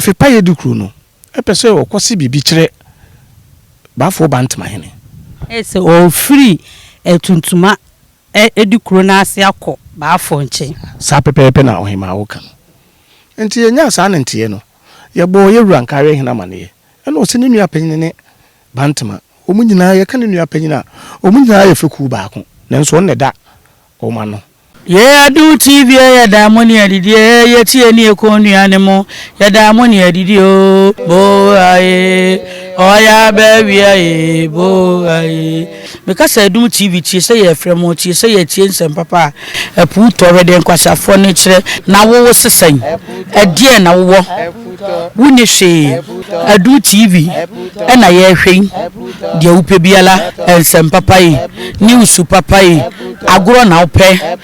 Afepaeɛ di kuro no pɛ sɛ ɔkɔse biribi kyerɛ Baafoɔ Bantama hene. Ɛyɛ sɛ ɔrefiri Tuntuma di kuro no ase akɔ Baafoɔ nkyɛn. Saa pɛpɛɛpɛ na Ɔhemaa woka no. Enti yɛnyaa saa ne nteɛ no, yɛbɔɔ yɛn wura Nkareɛ hene amaneɛ. Ɛna ɔse ne nua panyin ne Bantama. Wɔn nyinaa, yɛka ne nua panyin a, wɔn nyinaa yɛ fekuo baako, nanso ɔno na ɛda wɔn ano. Yɛ Adom TV yɛ da mo ne adidi eh yɛ tie ne yɛ kɔn nua ne mo yɛ da mo ne adidi oh bo aye ɔya bɛ wia ye bo aye. Meka sɛ Adom TV tie sɛ yɛ frɛ mo tie sɛ yɛ tie nsɛm papa a ɛpo tɔ hwɛ deɛ nkwaseafoɔ no kyerɛ na wowo sesɛn ɛdeɛn na wowɔ wonni hwee Adom TV ɛna yɛhwɛ yi deɛ wopɛ biara nsɛm papa yi news papa yi agorɔ na wopɛ.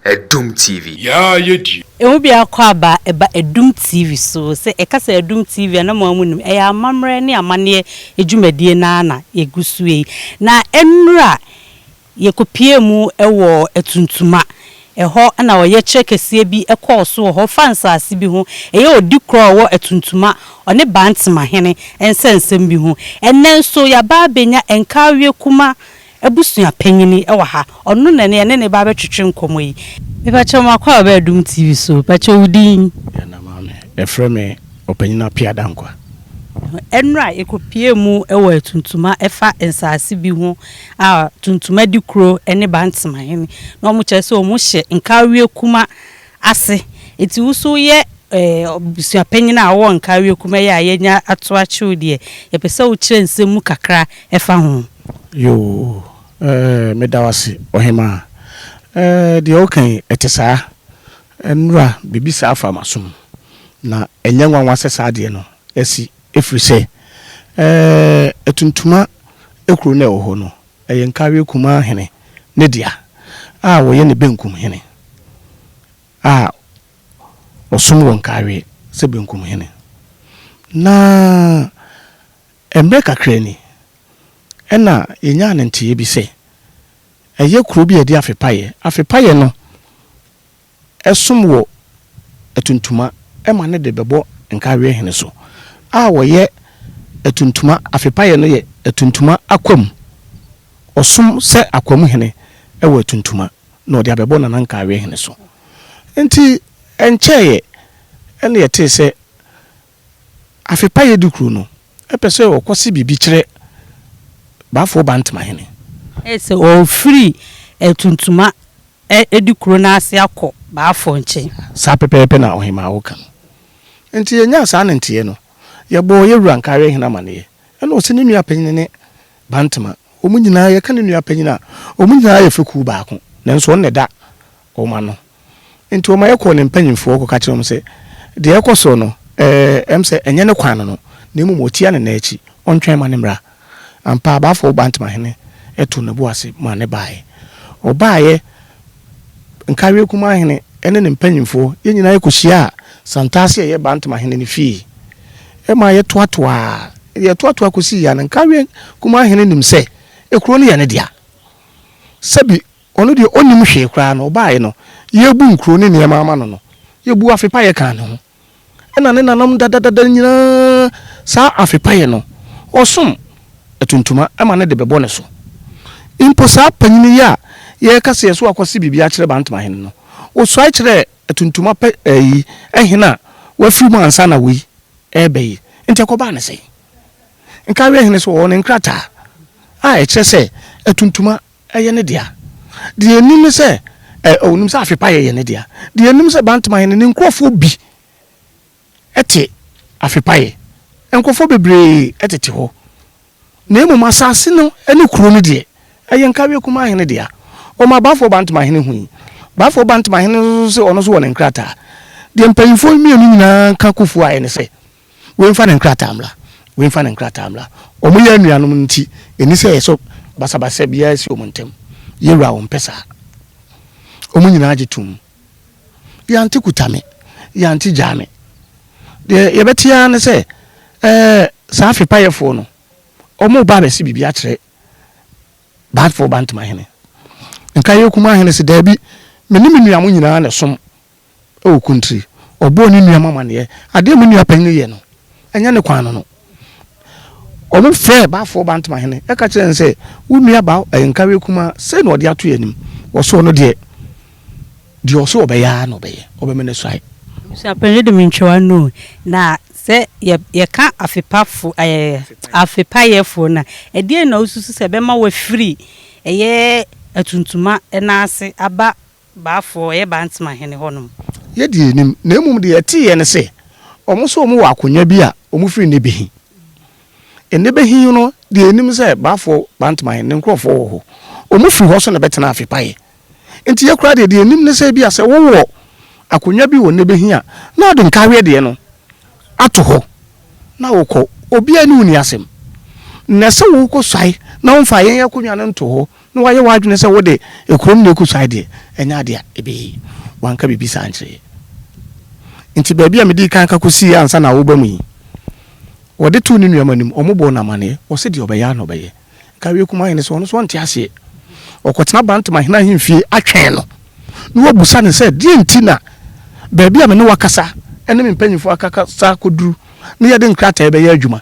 Adum TV. Yaa yɛ die. Emu biako aba ɛba Adum TV so. Sɛ ɛka sɛ Adum TV a na mo ara mo nim. Ɛyɛ amammerɛ ne amanneɛ dwumadie no ara na yɛgu so yi. Na nnora yɛkɔpuee mu wɔ Atuntuma. Ɛhɔ na ɔyɛkyerɛ kɛseɛ bi kɔɔ so wɔ hɔ fa nsaase bi ho. Ɛyɛ Odikorɔ a ɔwɔ Atuntuma, ɔne Bantama hene nsɛnsɛm bi ho. Ɛnnɛ nso yɛaba abɛnya Nkawie Kuma abusua panyini wɔ ha. Ɔno na ɛnnɛ yɛne no reba abɛtwetwe nkɔmmɔ yi. Mepakyɛw makɔ a ɔbɛ Adum TV so. Pakyɛw wo din? Yɛn maame, yɛfrɛ me Ɔpanyin Appiah Dankwa. Ɛnora yɛkɔpuee mu wɔ Atuntuma ɛfa nsaase bi ho a Tuntuma di kuro ne Bantama hene na wɔn kyerɛ sɛ wɔn hyɛ Nkawie Kuma ase. Nti wo nso woyɛ abusua panyin a wowɔ Nkawie Kuma yi a yɛanya ato akyew deɛ, yɛpɛ sɛ wokyerɛ nsɛm mu kakra ɛfa ho. Yoo, eh, meda wo ase, ɔhemaa. Eh, deɛ woka yi, ɛte saa. Nnora, biribi saa fa m'asom. Na ɛnyɛ nwanwa sɛ saa adeɛ no asi, ɛfiri sɛ, eh, Atuntuma kuro no a ɛwɔ hɔ no, ɛyɛ Nkawie Kumaa hene ne dea, a ɔyɛ ne benkum hene, a ɔsom wɔ Nkawie sɛ benkum hene. Na mmerɛ kakra ni, ɛna yɛnyaa ne nteɛ bi sɛ, ɛyɛ kuro bi a yɛde Afepayɛ. Afepayɛ no ɛsom wɔ Atuntuma ɛma no de bɛbɔ Nkawie hene so, a wɔyɛ Atuntuma. Afepayɛ no yɛ Atuntuma Akwam. Ɔsom sɛ Akwam hene ɛwɔ Atuntuma na ɔde abɛbɔ Nana Nkawie hene so. Nti ɛnkyɛeɛ ɛna yɛtee sɛ Afepayɛ di kuro no ɛpɛ sɛ ɔkɔse biribi kyerɛ Baafoɔ Bantama hene. Ɛyɛ sɛ ɔrefiri Atuntuma di kuro no ase akɔ Baafoɔ nkyɛn. Saa pɛpɛɛpɛ na Ɔhemaa woka no. Nti yɛnyaa saa ne nteɛ no, yɛbɔɔ yɛn wura Nkareɛ hene amaneɛ. Ɛna ɔse ne nua panyin ne Bantama. Wɔn nyinaa, yɛka ne nua panyin a, wɔn nyinaa yɛ fekuo baako, nanso ɔno na ɛda wɔn ano. Nti wɔma yɛkɔɔ ne mpanyimfoɔ kɔka kyerɛ wɔn sɛ, deɛ ɛrekɔ soɔ no, ɛɛ, ɛm sɛ ɛnyɛ ne kwan no no, na mmom ɔtia ne nan akyi, ɔntwɛn ma ne mmra. Ampa, Abaafoɔ Bantama hene too ne bo ase maa ne baeɛ. Ɔbaeɛ, Nkareɛ Kumaa hene ne ne mpanyimfoɔ, yɛn nyinaa yɛkɔhyiaa Santase a ɛyɛ Bantama hene no fie. Ɛmaa yɛtoatoaa, yɛtoatoa kɔsii yɛn ano. Nkareɛ Kumaa hene nim sɛ ekuro no yɛ ne dea. Sɛbi ɔno deɛ ɔnnim hwee koraa no, ɔbaeɛ no, yɛrebu nkuro ne nneɛma ama no no, yɛbuu afepayɛ kaa ne ho. Ɛna ne nananom dadadada nyinaa, saa afepayɛ no, ɔsom atuntuma ma no de bɛbɔ ne so. Mpo saa panyin yi a yɛreka sɛ yɛso akɔse biribi akyerɛ Bantama hene no, ɔsuae kyerɛɛ atuntuma pɛ ɛyi hene a wafiri mu ansa na wei reba yi. Nti ɛkɔbaa no sɛn? Nkareɛ hene so ɔwɔ ne nkrataa a ɛkyerɛ sɛ atuntuma yɛ ne dea. Deɛ ɛnim ne sɛ, ɛ, ɔnim sɛ afepayɛ yɛ ne dea. Deɛ ɛnim sɛ Bantama hene ne nkurɔfoɔ bi te afepayɛ. Nkurɔfoɔ bebree tete hɔ. Na mmom asase no ne kuro no deɛ, ɛyɛ Nkareɛ Kumaa hene dea. Ɔma Baafoɔ Bantama hene hui. Baafoɔ Bantama hene nso se ɔno nso wɔ ne nkrataa. Deɛ mpanyimfoɔ mmienu nyinaa ka Kufuor ayɛ ne sɛ, Wei mfa ne nkrataa mmra, wei mfa ne nkrataa mmra. Wɔyɛ anuanom nti, ɛnni sɛ ɛsɔ basabasa biara si wɔn ntam. Yɛn Wura ɔmpɛ saa. Wɔn nyinaa gye tom. Yɛante kuta me, yɛante gyaa me. Deɛ yɛbɛte ara ne sɛ, ɛɛ, saa afepayɛfoɔ no, wɔreba abɛse biribi akyerɛ Baatfoɔ Bantama hene. Nkaeɛ Kumaa hene se, Daabi, me ne me nua mo nyinaa na ɛsom wɔ Kuntiri. Ɔbɔɔ ne nua amaneɛ. Adeɛ me nua panyin yɛ no, ɛnyɛ ne kwan no no. Wɔfrɛɛ Baafoɔ Bantamahene ka kyerɛɛ no sɛ, Wo nua baa Nkareɛ Kumaa, sei na ɔde ato yɛn anim. Ɔse ɔno deɛ, deɛ ɔse ɔbɛyɛ ara na ɔbɛyɛ, ɔbɛma no asuae. Abusuapanyin de me ntwewa no o, na sɛ yɛ yɛka afepafo ɛɛ afepayɛfoɔ no a, ɛdeɛn na wosusu sɛ ɛbɛma wɔafiri ɛyɛ atuntuma no ase aba Baafoɔ, ɛyɛ Bantama hene hɔ nom. Yɛ deɛ yɛnim, na mmom deɛ yɛteeɛ ne sɛ, wɔn nso wɔn wɔ akonwa bi a wɔn firi Nnebehi. Nnebehi no, deɛ yɛnim sɛ Baafoɔ Bantama hene ne nkorɔfoɔ wɔ hɔ. Wɔn firi hɔ nso na ɛbɛtenaa Afepaeɛ. Nti yɛ koraa deɛ, deɛ yɛnim ne sɛ ebia sɛ wowɔ akonwa bi wɔ Nnebehi a, na wode nkaweɛ deɛ no ato hɔ na wokɔ. Obiara ne wo nni asɛm. Na sɛ wokɔsuae na womfaa yɛn akonwa no ntoo hɔ na woayɛ w'adwene sɛ wode kurom na ɛkɔsuae deɛ, ɛnyɛ adeɛ a ɛbɛyɛ yie. Wanka biribi saa ankyerɛ yɛn. Nti baabi a medii kan ka kɔsiiɛ ansa na woreba mu yi, wɔde too ne nuanom anim, wɔbɔɔ no amaneɛ, ɔse deɛ ɔbɛyɛ ara na ɔbɛyɛ. Nka wie kumaa hene sɛ ɔno nso ɔnte aseɛ. Ɔkɔtena Bantam ahene ahemfie atwɛn no na wabusa no sɛ, deɛ nti na baabi a me ne wo akasa ne me mpanyimfoɔ akasa akɔduru na yɛde nkrataa bɛyɛ adwuma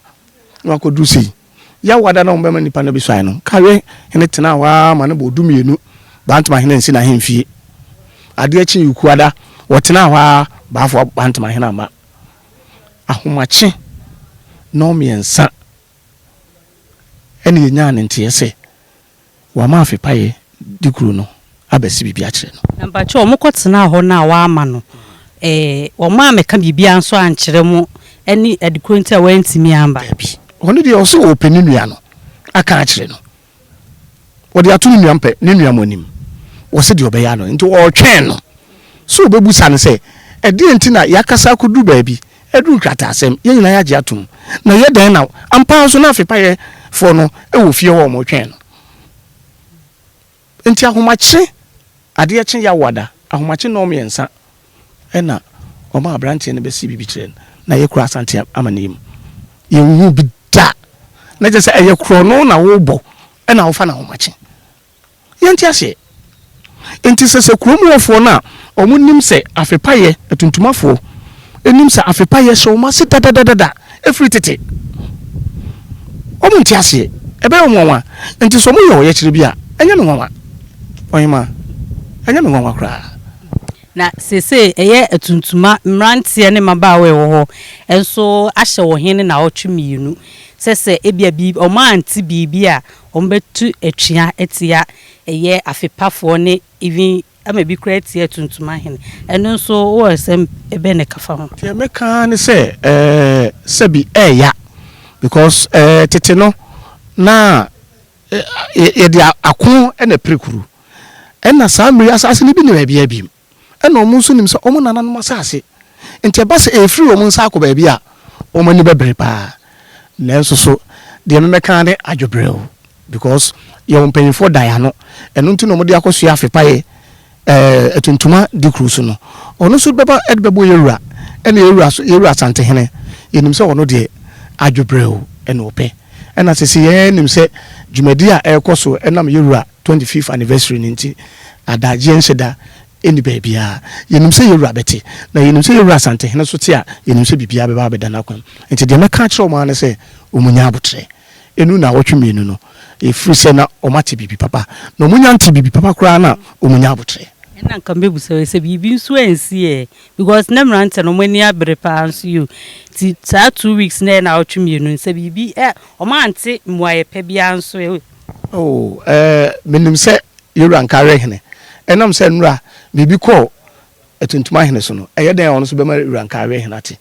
na wakɔduru sei? Yawoada na wɔbɛma nnipa no abɛsuae no, Kawe hene tenaa hɔ ara ma no bɔɔ dumienu, Bantam ahene ansi n'ahemfie. Adeɛ kyee Ukuada, wɔtenaa hɔ ara, Baafoɔ Bantam ahene amma. Ahomakye nnɔnmiɛnsa ɛna yɛnyaa ne nteɛ sɛ wama afepaeɛ de kuro no abɛse biribi akyerɛ no. Na mpakyɛw ɔmo kɔ tenaa hɔ no a wama no eh ɔmo ammɛka biribiara nso ankyerɛ mo ɛne adekoro nti a wantumi amba? Daabi, ɔno deɛ ɔse ɔɔpɛ ne nua no aka akyerɛ no. Wɔde ato ne nua mpɛ ne nua mo anim. Wɔse deɛ ɔbɛyɛ ano nti ɔretwɛn no sɛ ɔbɛbusa no sɛ ɛdeɛn nti na yɛakasa akɔduru baabi aduru nkrataasɛm yɛn nyinaa yɛagye atom na ɛyɛ dɛn na ampa ara nso na afepayɛfoɔ no wɔ fie hɔ a wɔretwɛn no. Nti ahomakye adeɛ kye Yawoada ahomakye nnɔnmiɛnsa ɛna ɔmaa aberanteɛ no bɛsee biribi kyerɛɛ no na yɛkura Asante amanneɛ mu. Yɛnhuu bi da. Na kyerɛ sɛ ɛyɛ korɔno na wobɔ ɛna wofa no ahomakye. Yɛnte aseɛ. Nti sɛ sɛ kurom hɔfoɔ no a wɔnim sɛ afepayɛ, atuntumafoɔ, nim sɛ afepayɛ hyɛ wɔn ase dadadadada ɛfiri tete. Wɔn nte aseɛ. Ɛbɛyɛ wɔn nwanwa. Nti sɛ wɔyɛ ɔyɛkyerɛ bi a, ɛnyɛ me nwanwa. Ɔhemaa, ɛnyɛ me nwanwa koraa. Na seesei ɛyɛ atuntuma mmeranteɛ ne mmabaawa a ɛwɔ hɔ nso ahyɛ ɔhene nnawɔtwe mmienu sɛ sɛ ebia biribi, wɔante biribi a, wɔbɛtu atua atia ɛyɛ afepafoɔ ne even ama ebi koraa atia atuntuma hene. Ɛno nso wowɔ asɛm bɛn na ɛka fa ho? Deɛ mɛka ara ne sɛ ɛɛ sɛbi ɛɛya because ɛɛ tete no na yɛde ako na ɛpere kuru. Ɛna saa mmere yi asase no bi nni baabiara bio. Ɛna wɔn nso nim sɛ wɔn nananom asase. Nti ɛba sɛ ɛrefiri wɔn nsa akɔ baabi a, wɔn ani bɛbere paa. Nanso so deɛ memɛka ara ne adwobrɛw because yɛwɔ mpanyinfoɔ da yɛn ano. Ɛno nti na wɔde akɔsoɛ afepaeɛ ɛɛ atuntuma di kuro so no. Ɔno nso bɛba de bɛbɔ yɛn wura. Ɛna yɛn wura so yɛn wura Asantehene yɛnim sɛ ɔno deɛ adwobrɛw na ɔpɛ. Ɛna sese yɛn nim sɛ dwumadi a ɛrekɔ so ɛnam yɛn wura 25th anniversary no nti adagyeɛ nhyɛ da nni baabiara. Yɛnim sɛ yɛn wura bɛte, na yɛnim sɛ yɛn wura Asantehene nso te a, yɛnim sɛ biribiara bɛba abɛda n'akwan mu. Nti deɛ mɛka akyerɛ wɔn ara ne sɛ wɔnnya aboterɛ. Ɛnnu nnawɔtwe mmienu no, ɛfiri sɛ na wɔate biribi papa. Na wɔnnya ntee biribi papa koraa no a, wɔnnya aboterɛ. Ɛna nka mɛbusa wo sɛ biribi nso ansi ɛ? Because na mmeranteɛ no wɔn ani abere paa nso yi o. Nti saa 2 weeks na ɛyɛ nnawɔtwe mmienu no, sɛ biribi ɛ, wɔn ante mmuaeɛ pa biara nso ɛ? Oh, eh, menim sɛ Yɛwura Nkareɛ Hene, ɛnam sɛ nnora biribi kɔɔ Atuntuma Hene so no, ɛyɛ dɛn a ɔno nso bɛma Wura Nkareɛ Hene ate?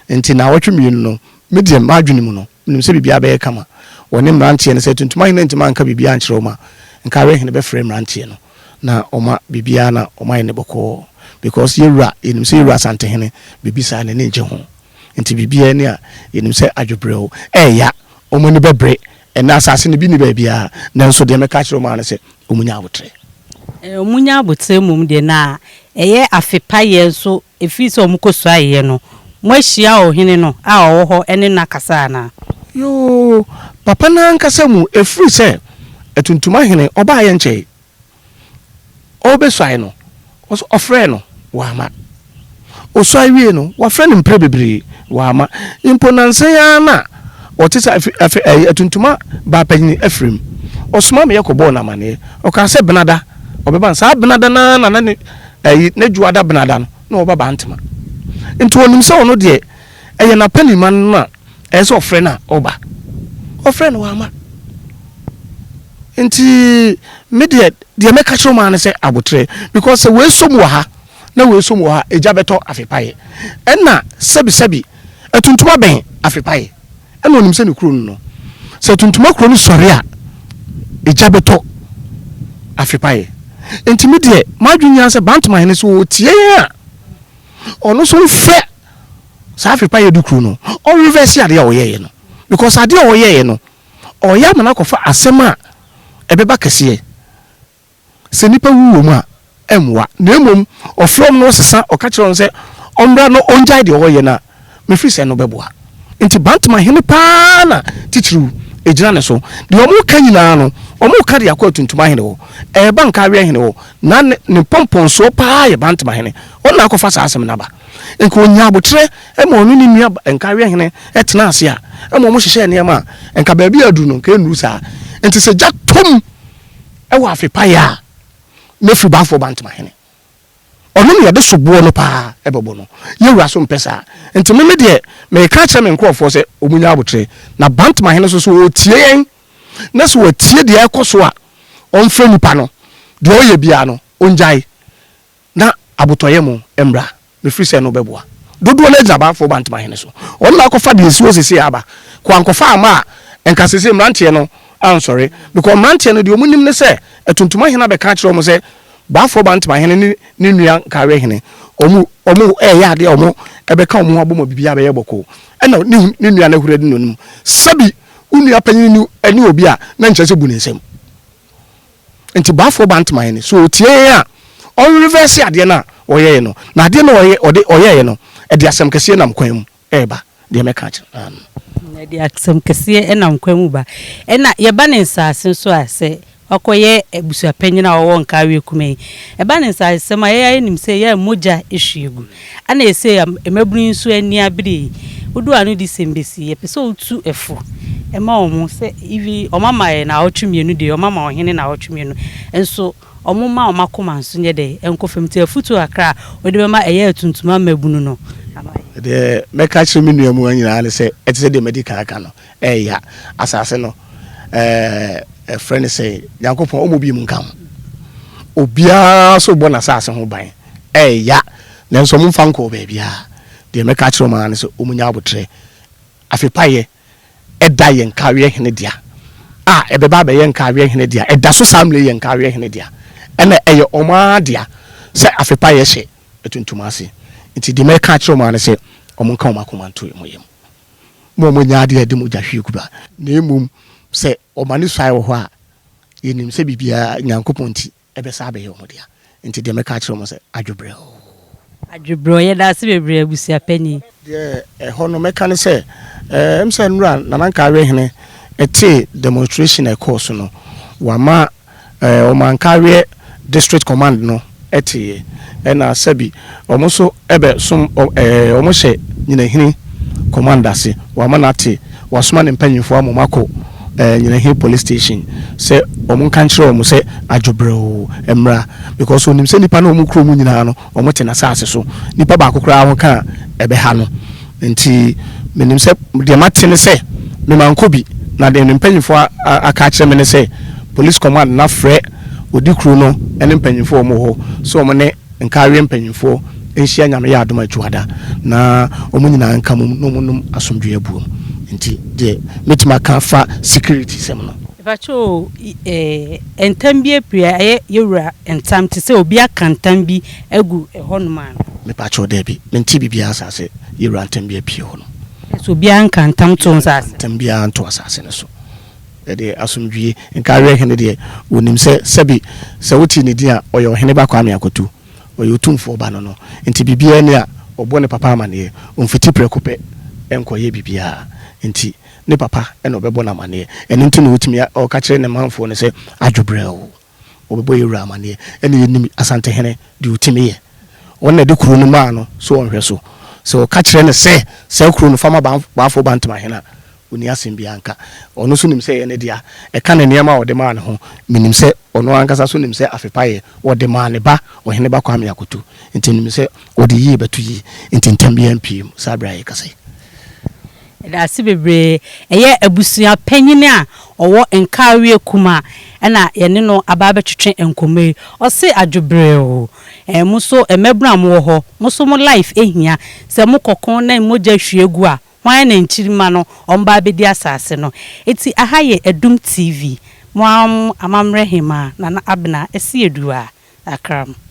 Nti naawɔtwe mmienu no, me deɛ m'adwene mu no, menim sɛ biribiara bɛyɛ kama. Wɔne mmeranteɛ no, sɛ Atuntuma Hene antumi anka biribiara ankyerɛ wɔn a, Nkareɛ Hene bɛfrɛ mmeranteɛ no na wɔma biribiara na wɔayɛ no bɔkɔɔ. Because Yɛwura, yɛnim sɛ Yɛwura Asantehene, biribi saa n'ani ngye ho. Nti biribiara ni a, yɛnim sɛ adwobrɛw, ɛɛya, wɔn ani bɛbere. Ɛnnɛ asase no bi nni baabiara, nanso deɛ mɛka akyerɛ wɔn ara ne sɛ wɔnnya aboterɛ. Wɔnnya aboterɛ mmom deɛ, na ɛyɛ afe payɛ nso, ɛfiri sɛ wɔkɔsuaeɛ no, moahyia ɔhene no a ɔwɔ hɔ ne no akasa anaa? Yoo, papa no ankasa mu, ɛfiri sɛ Atuntuma hene, ɔbaeɛ nkyɛe. Ɔrebɛsuae no, ɔfrɛɛ no, wamma. Ɔsuae wiei no, wafrɛ no mprɛ bebree, wamma. Mpo nnansa yi ara na ɔte sɛ afi, afi, ɛyi, atuntuma baa panyin afiri mu. Ɔsoma me yɛkɔbɔɔ no amanneɛ. Ɔkaa sɛ Benada ɔbɛba. Saa Benada no ara na na ne, ɛyi, n'adwuada Benada no, na ɔba Bantama. Nti ɔnim sɛ ɔno deɛ, ɛyɛ n'apanimma no na ɛyɛ sɛ ɔfrɛ no a, ɔba. Ɔfrɛɛ no, wamma. Nti me deɛ, deɛ mɛka kyerɛ wɔn ara ne sɛ aboterɛ. Because sɛ wei sɔ mu wɔ ha, na wei nso mu wɔ hɔ a, egya bɛtɔ afepaeɛ. Ɛna sɛbisɛbi, atuntum abɛn afepaeɛ. Ɛna ɔnim sɛ ne kuro no no, sɛ atuntum akuro no sɔre a, egya bɛtɔ afepaeɛ. Nti me deɛ, m'adwene nyinaa sɛ Bantama hene sɛ ɔtie yɛn a, ɔno nso mfrɛ saa afepaeɛ du kuro no, ɔnrevɛse adeɛ a ɔyɛeɛ no. Because adeɛ a ɔyɛeɛ no, ɔyɛ ama no akɔfa asɛm a ɛbɛba kɛseɛ. Sɛ nnipa wu wɔ mu a, ɛmmoa, na mmom ɔfrɛ wɔn na ɔsesa, ɔka kyerɛ wɔn sɛ ɔmmra na ɔngyae deɛ ɔreyɛ no a, mefiri sɛ ɛno bɛboa. Nti Bantama hene pa ara na titiriw ɛgyina ne so. Deɛ wɔreka nyinaa no, wɔreka de akɔ Atuntuma hene hɔ, ɛreba Nkaweɛ hene hɔ, na ne ne mpɔmpɔnsoɔ pa ara yɛ Bantama hene. Ɔno na akɔfa saa asɛm no aba. Nka ɔnyaa aboterɛ ma ɔno ne nua Nkaweɛ hene tenaa ase a, ma wɔhyehyɛɛ nneɛma a, nka baabi a aduru no, nka ɛnnuru saa. Nti sɛ gya tɔ mu wɔ afe paeɛ a na firi Baafoɔ Bantama hene. Ɔno na yɛde soboɔ no paa bɛbɔ no. Yɛn wura so mpɛ saa. Nti me me deɛ mereka akyerɛ me nkorɔfoɔ sɛ wɔn nya aboterɛ. Na Bantama hene nso sɛ ɔretie yɛn na sɛ watie deɛ ɛrekɔ so a, ɔmfrɛ nipa no, deɛ ɔyɛ biara no ɔngyae. Na abotɔyam mmra, mefiri sɛ ɛno bɛboa. Dodoɔ no ara gyina Baafoɔ Bantama hene so. Ɔno na akɔfa deɛ ɛsi hɔ seesei aba. Kɔ ankɔfa amma a, nka seesei mmeranteɛ no ansɔre. Because mmeranteɛ no, deɛ wɔnim ne sɛ, Atuntuma hene abɛka akyerɛ wɔn sɛ, Baafoɔ Bantama hene ne ne nua Nkareɛ hene, wɔn, wɔn reyɛ adeɛ a wɔbɛka wɔn ho abom ma biribiara bɛyɛ bɔkɔɔ. Ɛna ne, ne nua no ahuri adi n'anim. Sɛbi wo nua panin ne, ne obi a, na nkyerɛ sɛ bu ne nsam. Nti Baafoɔ Bantama hene, sɛ ɔtie yɛn a, ɔnrevɛɛse adeɛ no a ɔyɛeɛ no. Na adeɛ no a ɔyɛ, ɔde, ɔyɛeɛ no, ɛde asɛm kɛseɛ nam kwan mu reba. Deɛ mɛka akyerɛ no ara no. Ɛde asɛm kɛseɛ nam kwan mu ba. Ɛna yɛba ne nsaase nso a, sɛ wakɔyɛ abusuapanyin a ɔwɔ Nkawie Kumaa yi, ɛba ne nsaasesɛm a, yɛn ara yɛnim sɛ yɛn mogya hwie gu. Ɛna ɛsei a mmabunu yi nso ani abere yi, wodu ano de sɛm bɛsi, yɛpɛ sɛ wotu fo ma wɔn sɛ even wɔn ama yɛ naawɔtwe mmienu deɛ, wɔn ama ɔhene naawɔtwe mmienu nso wɔn mma wɔn akoma nso nyɛ dɛ nkɔ fam nti afutuo kakra a wode bɛma ɛyɛ atuntuma mmabunu no ama yɛn. Deɛ mɛka akyerɛ me nua mua nyinaa ne sɛ, ɛte sɛ deɛ madi kan aka no, ɛɛya. Asase no, ɛɛ, ɛfrɛ no sɛn? Nyankopɔn, ɔmmɔ bi mu nka ho. Obiara nso rebɔ n'asase ho ban. Ɛyɛ ya, nanso wɔmfa nkɔɔ baabiara. Deɛ mɛka akyerɛ wɔn ara ne sɛ wɔnnya aboterɛ. Afepaeɛ da yɛ Nkaweɛ hene dea, a ɛbɛba abɛyɛ Nkaweɛ hene dea. Ɛda so saa mmerɛ yi yɛ Nkaweɛ hene dea, ɛna ɛyɛ wɔn ara dea sɛ afepaeɛ hyɛ atuntum ase. Nti deɛ mɛka akyerɛ wɔn ara ne sɛ wɔnka wɔn akoma nto wɔn yam. Ma wɔnyɛ adeɛ a ɛde mogya hwie gu ba, na mmom sɛ wɔn ani suae wɔ hɔ a, yɛnim sɛ biribiara Nyankopɔn nti ɛbɛsan abɛyɛ wɔn dea. Nti deɛ mɛka akyerɛ wɔn sɛ, adwobrɛoo. Adwobrɛoo, yɛda ase bebree abusua panin. Deɛ ɛhɔ no mɛka ne sɛ, ɛm sɛ nnora Nana Nkaawehene tee demonstration a ɛkɔɔ so no, wama wɔn Ankaweɛ District Command no teeɛ. Ɛna sɛbi wɔn nso bɛ som wɔn hyɛ Nyinahini Command ase, wama no ate, wasoma ne mpanyinfoɔ ama wɔn akɔ Nyinahini Police Station sɛ wɔn nka nkyerɛ wɔn sɛ adwobrɛoo mmra because onim sɛ nnipa no a wɔn kuro mu nyinaa no wɔn te n'asaase so, nipa baako koraa ho ka a ɛbɛha no. Nti menim sɛ deɛ mate ne sɛ me mankɔ bi na deɛ ne mpanyinfoɔ aka akyerɛ me ne sɛ Police Command no afrɛ Odikuro no ne mpanyinfoɔ a wɔn wɔ hɔ sɛ wɔn ne Nkaaweɛ mpanyinfoɔ nhyia Nyame yɛ adom a Dwoada na wɔn nyinaa nka mom na wɔn nom asomdwoeɛ abuom. Nti deɛ mɛtumi aka afa security sɛm no. Mepakyɛ o, eh, ntam bi apue a ɛyɛ yɛwura ntam te sɛ obi aka ntam bi agu ɛhɔ nom anaa? Mepakyɛ o, daabi, mente biribiara saa sɛ yɛwura ntam bi apue hɔ nom. Kyerɛ sɛ obiara nka ntam too nsaase no? Ntam biara nto asaase no so. Ɛdeɛ asomdwie nka awerɛ hene deɛ wɔnim sɛ sɛbi sɛ wote ne din a ɔyɛ ɔhene ba Kwame Akoto ɔyɛ otumfoɔ ba no no nti biribiara ni a ɔbɔ ne papa amaneɛ ɔmfiti prɛko pɛ nkɔyɛ biribiara nti ne papa na ɔbɛbɔ no amaneɛ ɛno nti na ɔtumi ɔka kyerɛ ne manfoɔ no sɛ adwo brɛoo. Wɔbɛbɔ yɛn wura amaneɛ. Ɛna yɛnim Asantehene deɛ ɔtumi yɛ. Ɔno na ɛde kuro no maa no sɛ ɔnhwɛ so. Sɛ ɔka kyerɛ no sɛ saa kuro no fa ma Baafo Bantamahene a, ɔnni asɛm biara nka. Ɔno nso nim sɛ ɛyɛ ne dea. Ɛka ne nneɛma a ɔde maa no ho. Menim sɛ ɔno ankasa nso nim sɛ Afepayɛ ɔde maa ne ba Ɔheneba Kwame Akoto. Nti menim sɛ ɔde yie bɛto yie. Nti ntam biara mpue mu saa berɛ a yɛrekasa yi. Yɛda ase bebree. Ɛyɛ abusua panyin a ɔwɔ Nkawie Kuma ɛna yɛne no aba abɛtwetwe nkɔmmɔ yi. Ɔse adwobrɛw o, mo nso mmabunu a mowɔ hɔ, mo nso mo life ehia. Sɛ mokɔko na mogya hwie gu a, hwan na nkyirimma no ɔmba abɛdi asase no? Eti aha yɛ Adum TV. Mo ara mo amammerɛ hemaa Nana Abena Asiedu a Akram.